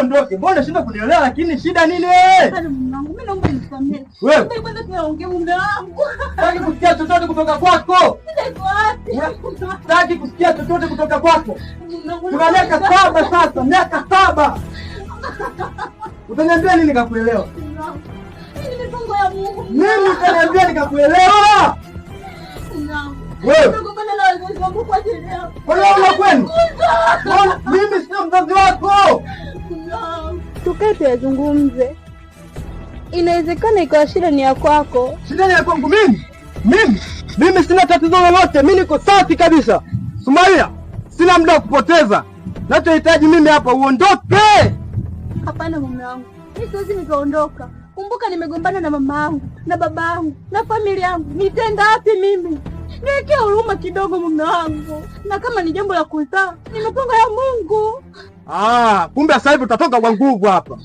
uondoke. Mbona unashindwa kunielewa lakini shida nini wewe? Hapana mume wangu, mimi naomba unisamehe. Wewe. Mimi kwanza tunaongea mume wangu. Sitaki kusikia chochote kutoka kwako. Shida iko wapi? Sitaki kusikia chochote kutoka kwako. Mume wangu, Tuna miaka 7 sasa, miaka 7. Utaniambia nini nikakuelewa? Mume wangu. Hii ni mipango ya Mungu. Mimi utaniambia nikakuelewa? Mume wangu. Wewe. Nimegombana na wazazi wangu kwa ajili yako. Kwa hiyo una kwenu? Mbona mimi sio mzazi wako? Mume wangu. Tukae tuyazungumze. Inawezekana ikawa shida ni ya kwako. Shida ni ya kwangu mimi? Mimi? Mimi sina tatizo lolote, mimi niko safi kabisa. Sumaia, sina muda wa kupoteza. Nachohitaji mimi hapa uondoke. Hapana mume wangu, mimi siwezi nikaondoka. Kumbuka nimegombana na mama yangu na baba yangu na familia yangu, nitaenda wapi mimi? Niwekee huruma kidogo mume wangu, na kama ni jambo la kuzaa ni mipango ya Mungu. Ah, kumbe sasa hivi utatoka kwa nguvu hapa.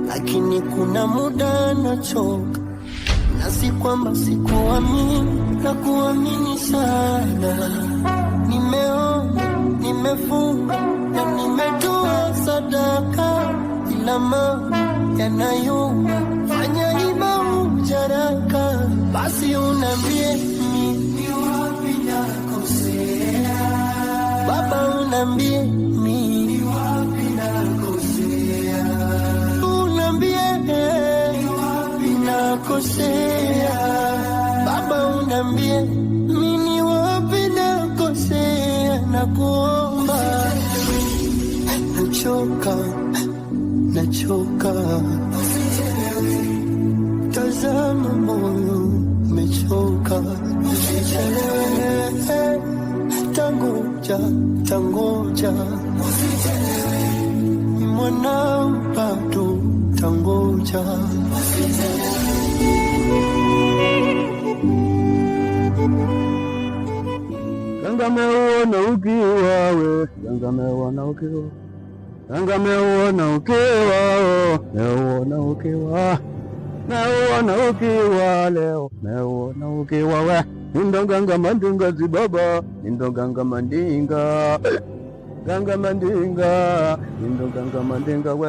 Lakini kuna muda nachoka, na si kwamba sikuamini na kuamini sana. Nimeona, nimefunga na nimetoa sadaka, ila mambo yanayuma, fanya ima ujaraka, basi unambie mi ni wapi nakosea, baba unambie mi ni wapi nakosea, unambie ni wapi nakosea, baba unambie mi ni wapi nakosea, nakuomba, nachoka, nachoka, tazama moyo umechoka, usichelewe, tangoja, tangoja, ni mwanao bado, tangoja. Ganga meuona ukiwa we, ganga meuona ukiwa, ganga meuona ukiwa, oh, meuona ukiwa, meuona ukiwa leo, meuona ukiwa we, nindo ganga mandinga zibaba, nindo ganga mandinga, ganga mandinga, nindo ganga mandinga we.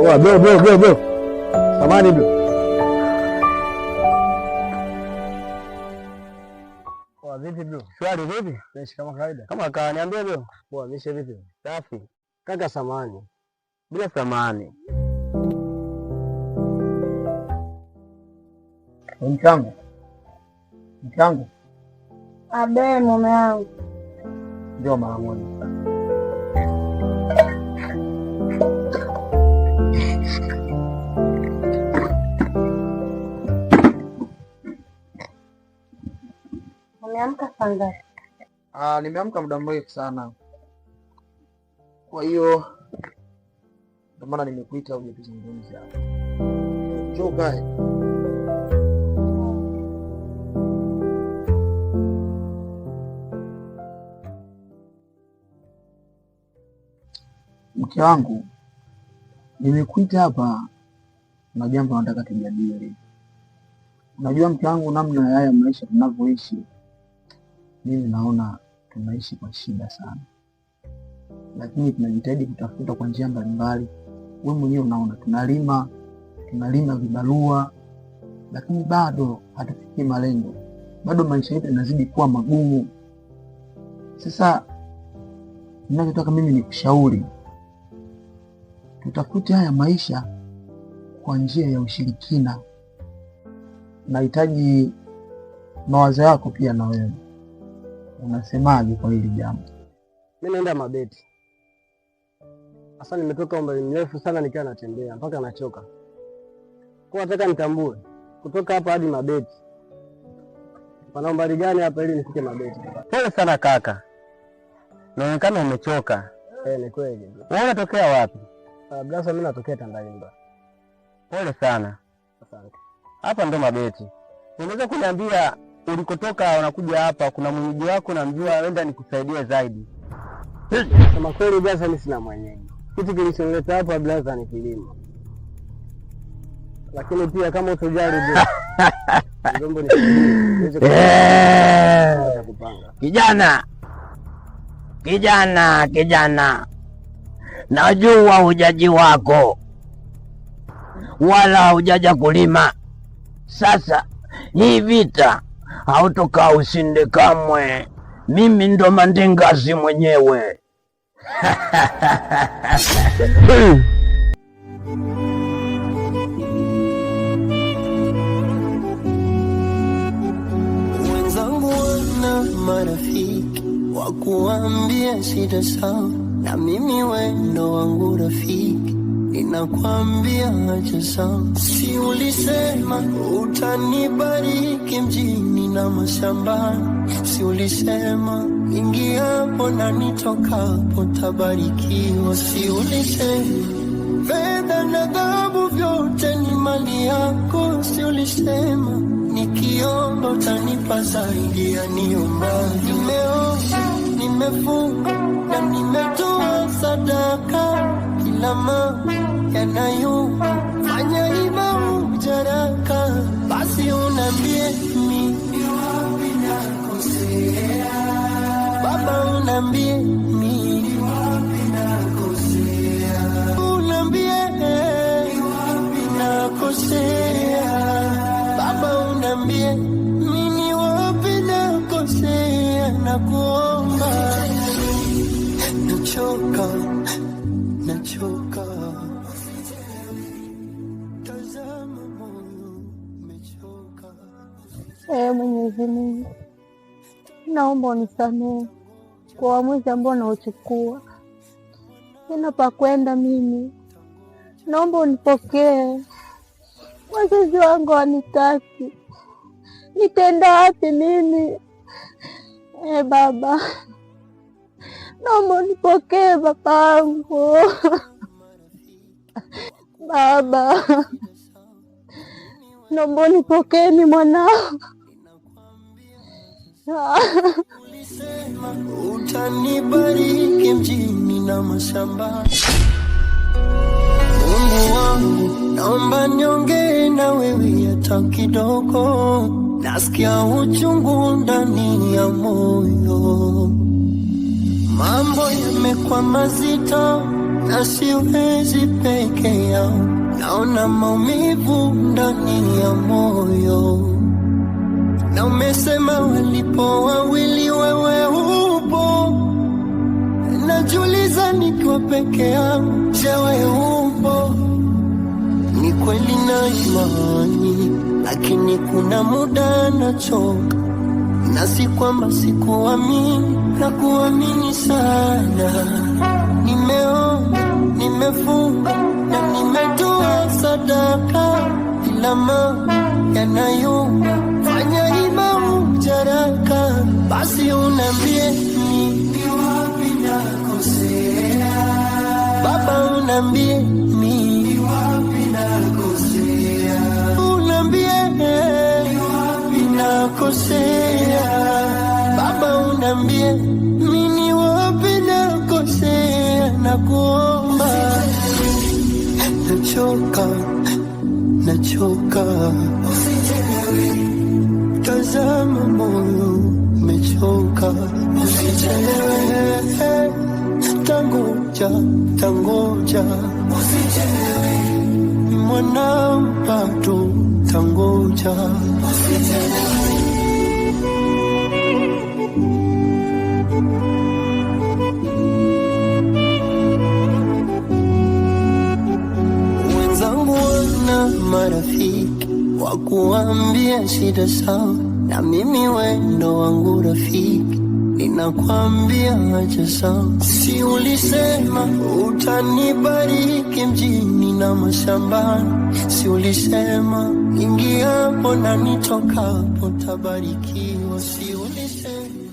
Oa, bro, bro, bro, bro. Samahani bro. Poa, vipi bro? Shwari vipi? Naishi kama kawaida. Kama kawa, niambie bro. Poa, mishe vipi? Safi. Kaka samahani. Bila samahani. Mke wangu. Mke wangu. Abe mume wangu, Ndio mara moja. umeamka saa ngapi? Ah, nimeamka muda mrefu sana. Kwa hiyo ndio maana nimekuita uje tuzungumze hapa. Njoo kae. Mke wangu, nimekuita hapa na jambo nataka tujadili. Unajua mke wangu, namna ya haya maisha tunavyoishi, mimi naona tunaishi kwa shida sana, lakini tunajitahidi kutafuta kwa njia mbalimbali. Wewe mwenyewe unaona tunalima, tunalima vibarua, lakini bado hatufikii malengo, bado maisha yetu yanazidi kuwa magumu. Sasa ninachotaka mimi ni kushauri tutafute haya maisha kwa njia ya ushirikina. Nahitaji mawazo yako pia, na wewe unasemaje kwa hili jambo? Mimi naenda Mabeti. Sasa nimetoka umbali mrefu sana nikiwa natembea mpaka nachoka. Kwa nataka nitambue kutoka hapa hadi Mabeti pana umbali gani hapa ili nifike Mabeti? Pole sana kaka, naonekana umechoka. Ni kweli. Wewe unatokea wapi? Blasa, mimi natokea Tandahimba. Pole sana. Asante. Hapa ndo Mabeti. Unaweza kuniambia ulikotoka unakuja hapa, kuna mwenyeji wako namjua, wenda nikusaidie zaidi? Sema kweli blaza, mimi sina mwenyeji. Kitu kilichonileta hapa blaza ni kilimo, lakini pia kama utojali mjombo, nisaidie niweze kupanga. Kijana, kijana, kijana, najua hujaji wako wala hujaja kulima. Sasa hii vita hautokaa ushinde kamwe. Mimi ndo Mandingazi mwenyewe. Wenzangu wana marafiki wa kuambia shida zao, na mimi wendo wangu rafiki, ninakwambia acha sawa. Si ulisema utanibariki mjini na mashambani? Si ulisema ingiapo na nitokapo tabarikiwa? Si ulisema fedha na dhahabu vyote ni mali yako? Si ulisema nikiomba utanipa zaidi ya niomba? Nimeosha, nimefunga na nimetoa sadaka, kila mama yanayumba, fanya ima ujaraka, basi unambie mi ni wapi nakosea, baba unambie mi ni wapi nakosea, unambie ni wapi nakosea, baba unambie mi ni wapi nakosea, nakuomba, nachoka, nachoka, tazama moyo umechoka. Ee Mwenyezi Mungu, naomba unisamehe kwa uamuzi ambao nauchukua. Sina pa kwenda mimi, naomba unipokee. Wazazi wangu wanitaki, nitaenda wapi mimi? Ee Baba, naomba unipokee babangu. Baba, naomba unipokee mimi mwanao. Ulisema utanibariki mjini na mashambani. Mungu wangu, naomba niongee na wewe hata kidogo, nasikia uchungu ndani ya moyo, mambo yamekuwa mazito na siwezi peke yao, naona maumivu ndani ya moyo na umesema walipo wawili wewe upo. Najiuliza nikiwa peke yangu, je, wewe upo? Ni kweli na imani, lakini kuna muda nachoka, na si kwamba sikuamini, na kuamini sana. Nimeomba, nimefunga na nimetoa sadaka, ila mambo yanayumba, fanya ima ujaraka, basi unambie ni ni wapi nakosea, baba unambie ni ni wapi nakosea, unambie ni wapi nakosea, baba unambie mimi ni wapi nakosea, nakuomba. Nachoka, nachoka, usichelewe. Tazama moyo umechoka, usichelewe. Tangoja, tangoja, usichelewe. Mwanao bado, tangoja, usichelewe. Wenzangu wana marafiki wa kuambia shida sawa, na mimi wendo wangu rafiki, ninakwambia acha sawa. Si ulisema utanibariki mjini na mashambani? Si ulisema ingiapo na nitokapo tabarikiwa? Si ulisema